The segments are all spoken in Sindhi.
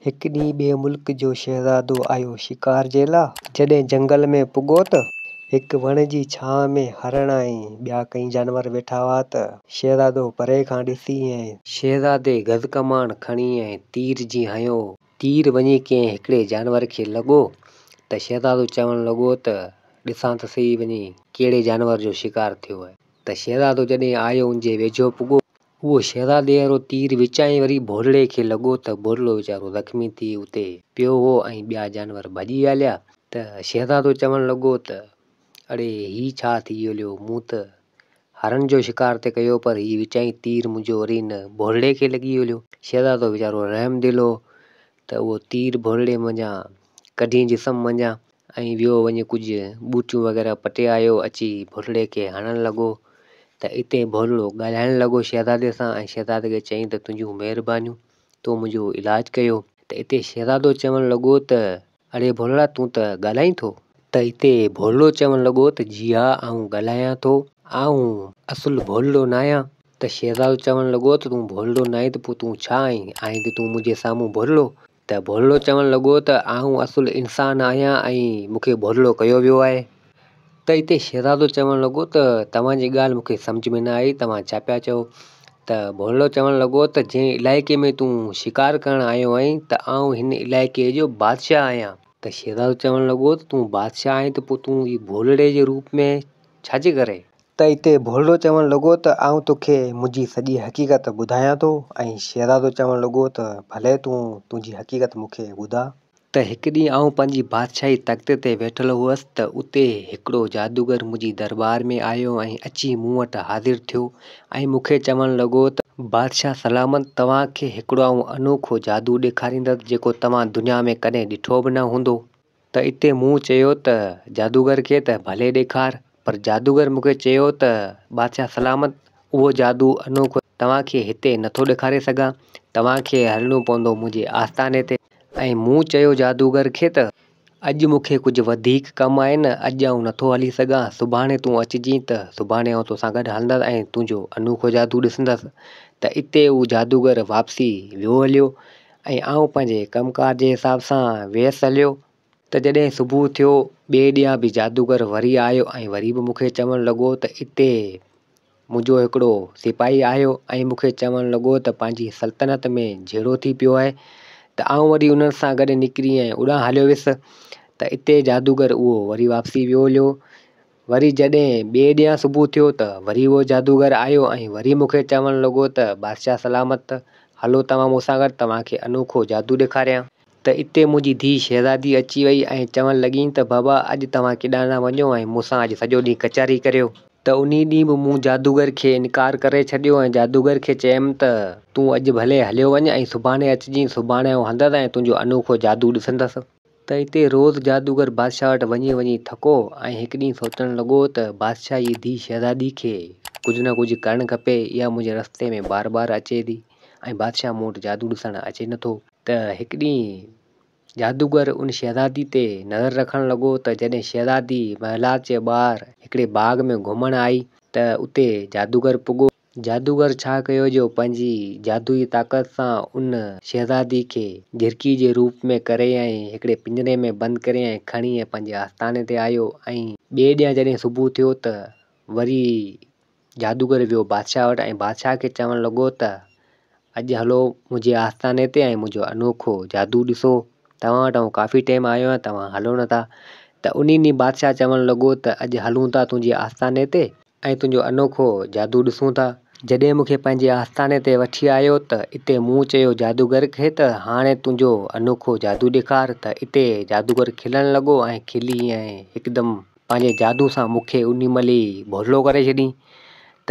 هڪ ڏينهن ٻئي ملڪ جو شهزادو آيو شڪار جي لا. جڏهن جهنگل ۾ پڳو ته هڪ وڻ جي ڇانء ۾ هرڻ ۽ ٻيا ڪئين جانور ويٺا هئا ته شهزادو پري کان ڏسي ۽. شهزادي گز ڪمان کڻي ۽ تير جي هنيو. تير وڃي ڪنهن هڪڙي جانور کي لڳو ته شهزادو چوڻ لڳو ته ڏسان ته سهي وڃي ڪهڙي جانور جو شڪار ٿيو آهي. ته شهزادو جڏهن آيو ان جي ويجهو پڳو. اهو شهزادي وارو تير وچان ئي وري ڀولڙي کي لڳو ته ڀولڙو ويچارو زخمي ٿي اتي پيو هو ۽ ٻيا جانور ڀڄي هليا ته شهزادو چوڻ لڳو ته اڙي هي ڇا ٿي هليو مون ته هرڻ جو شڪار ٿي ڪيو پر هي وچان ئي تير منهنجو وري هن ڀولڙي کي لڳي هليو. شهزادو ويچارو رحم دل هو ته اهو تير ڀولڙي منجهان ڪڍي جسم منجهان ۽ ويو وڃي ڪجهه ٻوٽيون وغيره پٽي آيو اچي ڀولڙي کي هڻڻ لڳو ته اتي ڀولڙو ڳالهائڻ لڳو شهزادي سان ۽ شهزادي کي چيائين ته تنهنجون مهربانيون تو منهنجو علاج ڪيو ته اتي شهزادو چوڻ لڳو ته اڙي ڀولڙا تون ته ڳالهائين ٿو. ته اتي ڀولڙو چوڻ لڳو ته جي ها آئون ڳالهايان ٿو آئون اصل ڀولڙو ناهيان. ته شهزادو چوڻ لڳو ته تون ڀولڙو ناهين ته پوء تون ڇا آهين؟ آهين ته تون منهنجي سامهون ڀولڙو؟ ته ڀولڙو چوڻ لڳو ته آئون اصل انسان آهيان ۽ مون کي ڀولڙو ڪيو ويو آهي. ته اتي شهزادو چوڻ لڳو ته توهان جي ڳالهه مون کي سمجهه ۾ نه آئي توهان ڇا پيا چئو؟ ته ڀولڙو چوڻ لڳو ته جنهن علائقي ۾ تون شڪار ڪرڻ آيو آهين ته آئون هن علائقي جو بادشاهه آهيان. ته شهزادو چوڻ لڳو ته تون بادشاهه آهين ته پوء تون هي ڀولڙي جي روپ ۾ ڇا جي ڪري؟ ته اتي ڀولڙو چوڻ لڳو ته آئون توکي منهنجي سڄي حقيقت ٻڌايان ٿو ۽ شهزادو چوڻ لڳو ته ڀلي تون تنهنجي حقيقت مون کي ٻڌاء. ته هڪ ڏينهن آئون پنهنجي بادشاهي تخت تي ويٺل هئس ته اتي هڪڙو جادوگر منهنجي درٻار ۾ آيو ۽ اچي مون وٽ حاضر ٿيو ۽ مون کي چوڻ لڳو ته. بادشاهه سلامت توهان کي هڪڙو آئون انوکو جادو ڏيکاريندس جيڪو توهان دنيا ۾ ڪڏهن ڏٺو به نه هوندو. ته اتي مون چيو ته جادوگر کي ته ڀلي ڏيکار، پر جادوگر مون کي چيو ته بادشاهه سلامت اهو جادو انوکو توهان کي هتي نٿو ڏيکاري سگهان، توهان کي هلڻو پوندو منهنجي آستاني تي. ۽ مون چيو جادوگر کي ته اڄ مون کي ڪجهه وڌيڪ ڪم آهن، اڄ آئون نٿو هلي سگهان، سڀاڻي تون اچجين ته سڀاڻي آئون توسان گڏ هلندس ۽ تنهنجو انوکو جادو ڏسندس. ته اتي اهو جادوگر واپسي ويو هليو ۽ آئون پنهنجي ڪم ڪار جي حساب سان ويس هليو ته جڏهن صبح ٿيو ٻئي ڏينهن به جادوگر وري آيو ۽ وري به مون کي چوڻ لڳو ته اتي منهنجو هڪڙو سپاهي آيو ۽ مون کي چوڻ لڳو ته پنهنجي سلطنت ۾ جهيڙو ٿي پيو آهي ته آئون وري انهن سان گڏ نڪري ۽ اوڏانهن هليو ويس ته اتي جادوگر اهو وري واپسي ويو هليو وري جڏهن ٻئي ڏينهن صبح ٿيو ته وري اهو جادوگر آيو ۽ وري مون کي چوڻ لڳو ته بادشاهه سلامت، هلو توهان مون سان گڏ توهان کي انوکو جادو ڏيکاريان. ته اتي منهنجي ڌيء شهزادي اچي وئي ۽ چوڻ لڳي ته بابا اڄ توهان ڪيڏانهن نه وڃو ۽ مون سان اڄ سڄو ڏينهن ڪچهري ڪريو. ته انهي ڏينهن به مون جادوگر کي انڪار ڪري ڇڏيو ۽ جادوگر کي چيم ته تون اڄ ڀلي هليو وڃ ۽ سڀاڻي اچجين، سڀاڻي آئون هلندس ۽ تنهنجو انوکو جادو ڏسندس. ته اتي روز جادوگر بادشاهه وٽ وڃي وڃي ٿڪو ۽ هڪ ڏينهن سوچڻ لڳو ته بادشاهه جي ڌيء شهزادي کي ڪجهه نه ڪجهه ڪرڻ کپي، اها منهنجي رستي ۾ بار بار اچي ٿي ۽ بادشاهه مون وٽ جادو ڏسڻ اچي نٿو. ته هڪ ڏينهن جادوگر ان شهزادي تي نظر رکڻ لڳو ته جڏهن شهزادي محلات جي ٻاهر هڪڙي باغ ۾ گهمڻ آئي ته اتي جادوگر پڳو. جادوگر ڇا ڪيو جو پنهنجي جادوئي طاقت سان ان شهزادي کي جهرڪي جي روپ ۾ ڪري ۽ هڪڙي پڃري ۾ بند ڪري ۽ کڻي ۽ پنهنجي آستاني تي آيو ۽ ٻئي ڏينهن جڏهن صبح ٿيو ته وري جادوگر ويو بادشاهه وٽ ۽ بادشاهه کي چوڻ لڳو ته اڄ هلو منهنجي آستاني تي ۽ منهنجو انوکو جادو ڏسو توهان وٽ آئون ڪافي ٽيم آيو آهيان توهان هلو نٿا ته انهي ڏينهن بادشاهه چوڻ لڳو ته اڄ هلون ٿا تنهنجي آستاني تي ۽ تنهنجو انوکو جادو ڏسون ٿا. جڏهن مون کي پنهنجي آستاني تي وٺي آيو ته اتي مون چيو جادوگر کي ته هاڻي تنهنجو انوکو جادو ڏيکار ته اتي جادوگر کلڻ لڳو ۽ کلي ۽ هڪدم پنهنجي جادو سان مون کي انهي مهل ئي ڀولڙو ڪري ڇڏيائين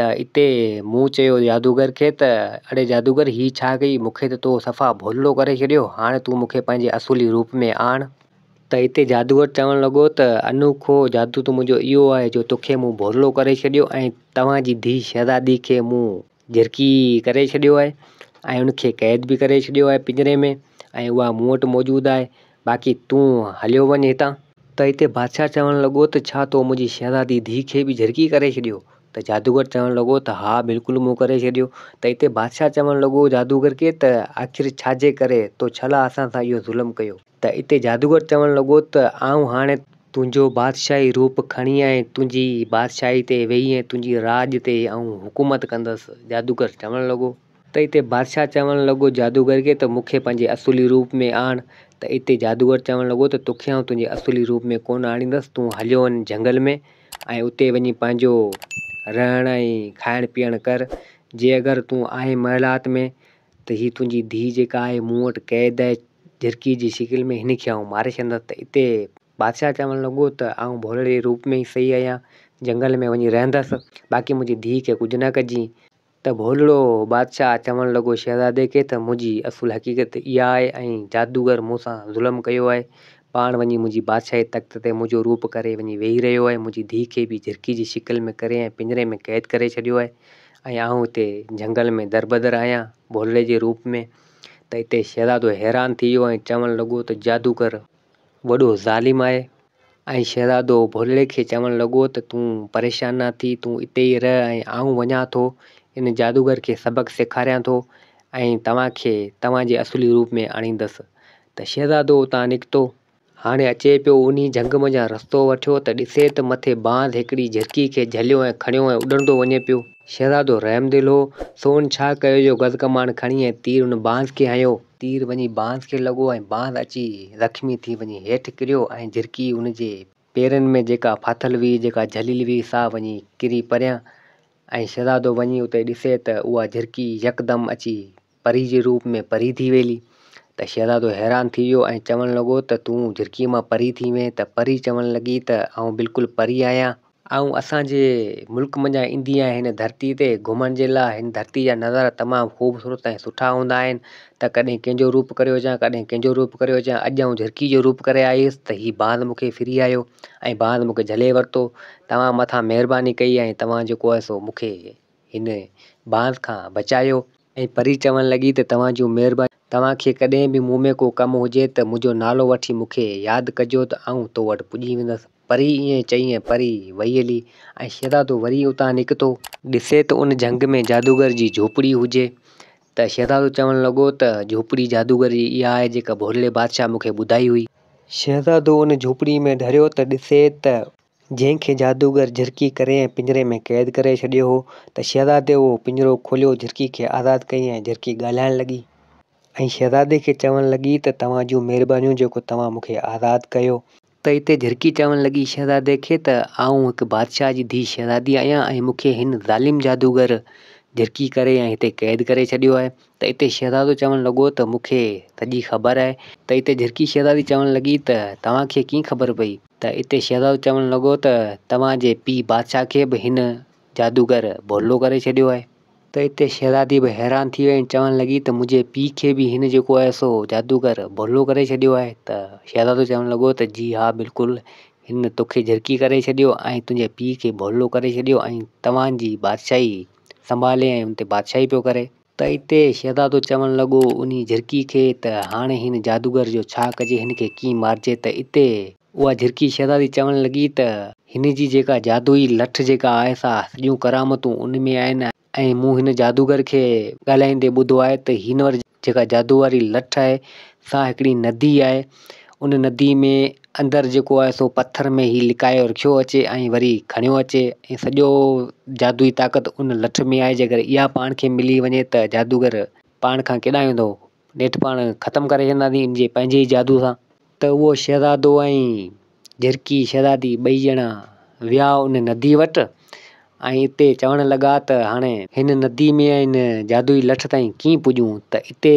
ته اتي مون چيو جادوگر کي ته اڙي جادوگر هي ڇا ڪئي مون کي ته تو صفا ڀولڙو ڪري ڇڏيو هاڻي تون مون کي پنهنجي اصولي روپ ۾ آڻ. ته اتي جادوگر چوڻ لڳو ته انوکو جادو ته منهنجو اهو آهي جو توکي مون ڀولڙو ڪري ڇڏيو ۽ توهان جي ڌيء شهزادي کي مون جهرڪي ڪري ڇڏيو آهي ۽ ان کي قيد به ڪري ڇڏيو آهي پڃري ۾ ۽ اها مون وٽ موجود آهي باقي تون هليو وڃ هتان. ته اتي بادشاهه چوڻ لڳو ته ڇا تو منهنجي شهزادي ڌيء کي به جهرڪي ڪري ڇڏيو؟ ته ته جادوگر چوڻ لڳو ته ها بلڪل مون ڪري ڇڏيو. ته اتي بادشاهه چوڻ لڳو جادوگر کي ته آخر ڇا جي ڪري تو ڇلا اسان سان اهو ظلم ڪيو؟ ته اتي جادوگر چوڻ لڳو ته آئون هاڻي تنهنجو بادشاهي روپ کڻي ۽ تنهنجي بادشاهي تي ويهي ۽ تنهنجي راڄ تي آئون حڪومت ڪندس. جادوگر چوڻ لڳو. ته اتي بادشاهه چوڻ لڳو جادوگر کي ته مون کي پنهنجي اصولي روپ ۾ آڻ. ته اتي جادوگر چوڻ لڳو ته توکي آئون تنهنجي اصولي روپ ۾ ڪونه آڻيندس، تون هليو وڃ جهنگل ۾ ۽ اتي وڃي پنهنجو رهڻ ۽ کائڻ پيئڻ ڪر. جي اگر تون آئين محلات ۾ ته هي تنهنجي ڌيء جيڪا آهي مون وٽ قيد آهي جهرڪي جي شڪل ۾ هن کي آئون ماري ڇڏندس. ته اتي بادشاهه چوڻ لڳو ته آئون ڀولڙي جي روپ ۾ ئي صحيح آهيان، جهنگل ۾ وڃي رهندس، باقي منهنجي ڌيء کي ڪجهه نه ڪجين. ته ڀولڙو بادشاهه چوڻ لڳو شهزادي کي ته منهنجي اصل حقيقت اها آهي ۽ جادوگر مون سان ظلم ڪيو آهي، پاڻ وڃي منهنجي بادشاهي تخت تي منهنجو روپ ڪري وڃي ويهي رهيو آهي، منهنجي ڌيء کي به جهرڪي جي شڪل ۾ ڪري ۽ پڃري ۾ قيد ڪري ڇڏيو آهي ۽ آئون هتي جهنگل ۾ دربدر آهيان ڀولڙي جي روپ ۾. ته اتي شهزادو حيران ٿي ويو ۽ چوڻ لڳو ته جادوگر وڏو ظالم آهي. ۽ شهزادو ڀولڙي کي چوڻ لڳو ته تون پريشان نه ٿي، تون اتي ئي رهه ۽ آئون وڃان ٿو ان جادوگر کي سبق سيکاريان ٿو ۽ توهان کي توهان جي اصلي روپ ۾ آڻيندس. ته شهزادو اتان نڪتو. هاڻي اچي پيو انهي جهنگ منجهان رستو وٺيو ته ڏسي ته مٿي باز هڪڙي جهرڪي کي جهليو ۽ کڻيو ۽ اڏرندو وڃي پيو. شهزادو رحمدل هو، سو ان ڇا ڪيو جو گز ڪمان کڻي ۽ تير ان باز کي هنيو. تير وڃي باز کي لڳو ۽ باز اچي زخمي ٿي وڃي هيٺ ڪريو ۽ جهرڪي ان جي پيرن ۾ جيڪا ڦاٿل هئي، جيڪا جهليل هئي، سا وڃي ڪري پريان ۽ شهزادو وڃي اتي ڏسي ته اها جهرڪي يڪدم اچي پري جي روپ ۾ پري ٿي ويلي ته شهزادو حيران ٿي ويو ۽ چوڻ لڳو ته تون جهرڪيء مان پري ٿي وئين ته پري چوڻ لڳي ته آئون بلڪل پري آهيان. آئون اسان جي ملڪ منجهان ايندي آهيان هن ڌرتيء تي گهمڻ جي لاء هن ڌرتيء جا نظارا تمام خوبصورت ۽ سٺا هوندا آهن ته ڪڏهن ڪنهن جو روپ ڪريو اچان ڪڏهن ڪنهن جو روپ ڪريو اچان اڄ آئون جهرڪيء جو روپ ڪري آئي هيس ته هي باز مون کي ڦري آيو ۽ باز مون کي جهلي ورتو توهان مٿان مهرباني ڪئي ۽ توهان جيڪو آهي سو مون کي هن باز کان بچايو. ۽ پري چوڻ لڳي ته توهان جون مهربانيون. توهان کي ڪڏهن به مون ۾ ڪو ڪم هجي ته منهنجو نالو وٺي مون کي ياد ڪجو ته آئون تو وٽ پڄي ويندس. پري ائين چئي ۽ پري وئي هلي ۽ شهزادو وري اتان نڪتو. ڏسي ته ان جهنگ ۾ جادوگر جي جهوپڙي هجي ته شهزادو چوڻ لڳو ته جهوپڙي جادوگر جي اها آهي جيڪا ڀولڙي بادشاهه مون کي ٻڌائي هئي. شهزادو ان جهوپڙي ۾ ڍريو ته ڏسي ته جنهن کي جادوگر جهرڪي ڪري ۽ پڃري ۾ قيد ڪري ڇڏيو هو ته شهزادي اهو پڃرو کوليو جهرڪي کي آزاد ڪيائين ۽ جهرڪي ڳالهائڻ لڳي ۽ شهزادي کي چوڻ لڳي ته توهان جون مهربانيون جيڪو توهان مون کي آزاد ڪيو. ته اتي جهرڪي چوڻ لڳي شهزادي کي ته آئون هڪ بادشاهه جي ڌيء شهزادي آهيان ۽ مون کي هن ظالم جادوگر جهرڪي ڪري ۽ هتي قيد ڪري ڇڏيو آهي ته اتي شهزادو چوڻ لڳو ته مون کي سڄي خبر آهي ته اتي جهرڪي شهزادي چوڻ لڳي ته توهان کي ڪيئن خبر پئي؟ ته اتي شهزادو چوڻ لڳو ته توهان جي پيء بادشاهه کي به هن جادوگر ڀولڙو ڪري ڇڏيو آهي. ته اتي شهزادي به حيران ٿي وئي ۽ چوڻ لڳي ته منهنجي پيء کي به هن جيڪو آهي سو جادوگر ڀولڙو ڪري ڇڏيو آهي ته شهزادو چوڻ لڳو ته جي ها بلڪل هن توکي جهرڪي ڪري ڇڏيو ۽ تنهنجي پيء کي ڀولڙو ڪري ڇڏيو ۽ توهان جي بادشاهي سنڀالي ۽ ان تي بادشاهي پيو ڪري. ته اتي شهزادو چوڻ لڳو انهي جهرڪي کي ته هاڻي هن جادوگر جو ڇا ڪجي هن کي ڪيئن مارجي ته اتي اها جهرڪي شهزادي چوڻ لڳي ته هن جي جيڪا جادوئي لٺ جيڪا آهي سا سڄيون ڪرامتون ان ۾ آهن ۽ مون هن جادوگر کي ڳالهائيندي ٻڌو آهي ته هن وٽ جيڪا جادو واري لٺ آهي سا هڪڙي ندي آهي ان ندي ۾ اندر جيڪو آهي سو پٿر ۾ هي لڪايو رکيو اچي ۽ وري کڻيو اچي ۽ سڄو جادوئي طاقت ان لٺ ۾ آهي جيڪر اها پاڻ کي ملي وڃي ته جادوگر پاڻ کان ڪيڏانهن ويندو نيٺ پاڻ ختم ڪري ڇڏينداسين ان جي پنهنجي ئي جادو سان. ته اهو شهزادو ۽ جهرڪي شهزادي ٻئي ڄڻا ويا ان ندي وٽ ۽ اتي چوڻ لڳا ته هاڻي هن ندي ۾ ۽ هن جادوئي لٺ تائين ڪيئن پڄون ته اتي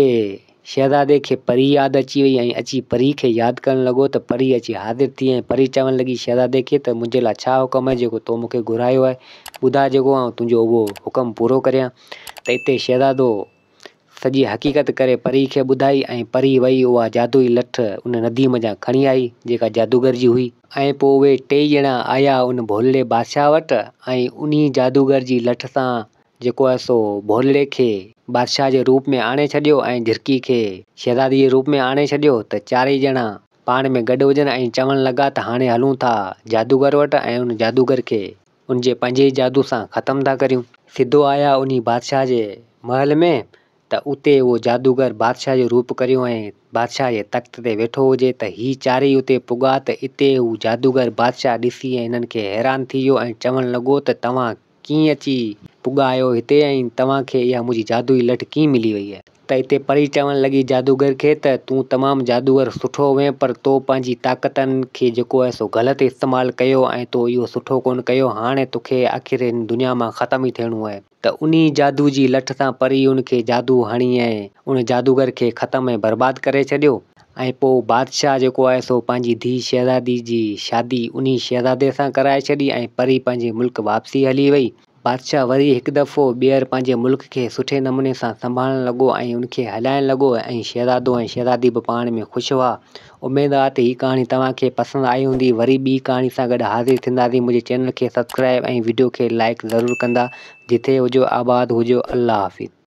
شهزادي کي پري ياد اچي وئي ۽ اچي پري کي ياد ڪرڻ لڳو ته پري اچي حاضر ٿي ۽ پري چوڻ لڳي شهزادي کي ته منهنجي لاء ڇا حڪم آهي جيڪو تو مون کي گهرايو آهي ٻڌاء جيڪو آئون تنهنجو اهو حڪم پورو ڪريان ته اتي شهزادو سڄي حقيقت ڪري پريء کي ٻڌائي ۽ پري وئي اها جادوئي لٺ ان نديء منجهان کڻي آئي، جيڪا جادوگر جي هئي. ۽ پوء اهي ٽيئي ڄڻا آيا ان ڀولڙي بادشاهه وٽ ۽ انهي جادوگر جي لٺ سان جيڪو آهي سو ڀولڙي کي بادشاهه جي روپ ۾ آڻي ڇڏيو ۽ جهرڪي کي شهزادي جي روپ ۾ آڻي ڇڏيو ته چارئي ڄڻا پاڻ ۾ گڏ هجن ۽ چوڻ لڳا ته هاڻي هلون ٿا جادوگر وٽ ۽ ان جادوگر کي ان جي پنهنجي ئي جادو سان ختم ٿا ڪريون. سڌو آيا انهي بادشاهه جي محل ۾ ته اتي اهو جادوگر بادشاهه جو روپ ڪريو ۽ بادشاهه جي تخت تي ويٺو هجي ته هي چارئي اتي پڳا ته اتي هو جادوگر بادشاهه ڏسي ۽ هنن کي حيران ٿي ويو ۽ چوڻ لڳو ته توهان ڪيئن اچي پڳا آهيو هتي ۽ توهان کي اها منهنجي جادوئي لٺ ڪيئن ملي وئي؟ ته اتي پري چوڻ لڳي جادوگر کي ته تون تمام جادوگر سٺو هئين پر تو پنهنجي طاقتن کي جيڪو آهي سو غلط استعمال ڪيو ۽ تو اهو سٺو ڪونه ڪيو هاڻي توکي آخر هن دنيا مان ختم ئي ٿيڻو آهي. ته انهي جادو جي لٺ سان پري ان کي جادو هڻي ۽ ان جادوگر کي ختم ۽ برباد ڪري ڇڏيو ۽ پوء بادشاهه جيڪو آهي سو پنهنجي ڌيء شهزادي جي شادي انهي شهزادي سان ڪرائي ڇڏي ۽ پري پنهنجي ملڪ واپسي هلي وئي. بادشاهه وري هڪ دفعو ٻيهر پنهنجي ملڪ کي سٺي نموني سان سنڀالڻ لڳو ۽ ان کي هلائڻ لڳو ۽ شهزادو ۽ شهزادي به پاڻ ۾ خوش هئا. اميد آ ته هي ڪهاڻي توهان کي پسند آئي هوندي وري ٻي ڪهاڻي سان گڏ حاضر ٿينداسين منهنجي چينل کي سبسڪرائب ۽ وڊيو کي لائيڪ ضرور ڪندا جٿي هجو آباد هجو الله حافظ.